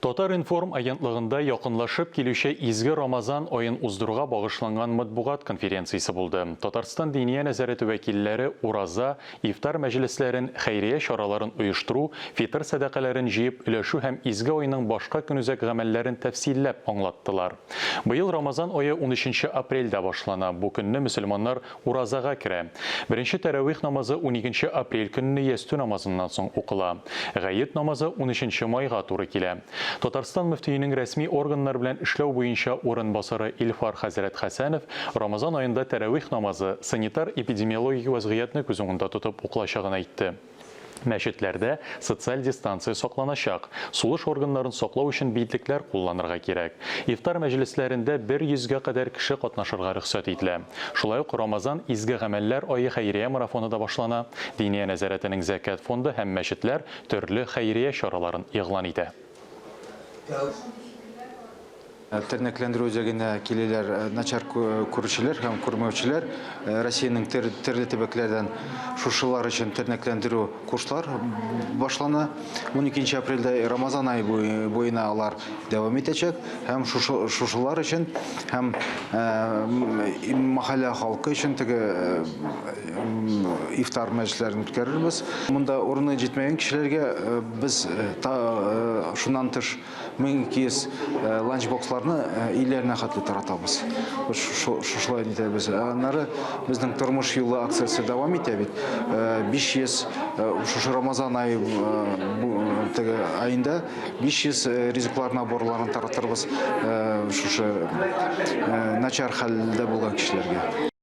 Татар-информ агентлыгында якынлашып килүче изге Рамазан аен уздыруга багышланган матбугат конференциясе булды. Татарстан Диния нәзарәте вәкилләре ураза, ифтар мәҗлесләрен, хәйрия чараларын оештыру, фитыр сәдакаләрен җыеп өләшү һәм изге айның башка көнүзәк гамәлләрен тәфсилләп аңлаттылар. Быел Рамазан ае унөченче апрельдә башлана. Бу көнне мөселманнар Уразага керә. Беренче тәравих намазы уникенче апрель көнне ястү намазыннан соң укыла. Гает намазы унөченче майга туры килә. Татарстан мөфтиенең рәсми органнар белән эшләү буенча урынбасары Илфар хәзрәт Хәсәнов Рамазан аенда тәравих намазы санитар-эпидемиологик вәзгыятьне күз уңында тотып укылачагын әйтте. Мәчетләрдә социаль дистанция сакланачак, сулыш органнарын саклау өчен битлекләр кулланырга кирәк. Ифтар мәҗлесләрендә бер йөзгә кадәр кеше катнашырга рөхсәт ителә. Шулай ук Рамазан, изге гамәлләр ае хәйрия марафоны да башлана. Диния нәзарәтенең Зәкят фонды һәм мәчетләр төрле хәйрия чараларын игълан итә. Тернәкләндерү үзәгенә киләләр начар күрүчеләр һәм күрмәүчеләр. Россиянең төрле төбәкләрдән шушылар өчен тернәкләндерү курслар башлана. 12 апрельдә Рамазан ае буена алар дәвам итәчәк һәм шушылар өчен һәм махалля халкы өчен теге ифтар мәҗлесләрен үткәрербез. Монда урыны җитмәгән кешеләргә без шуннан тыш 1200 ланчбоксларны өйләренә хәтле таратабыз. Шушылай итәбез. Аннары безнең тормыш юлы акциясе дәвам итә бит. 500 шушы Рамазан ае теге аенда 500 ризыклар наборларын таратырбыз шушы начар хәлдә булган кешеләргә.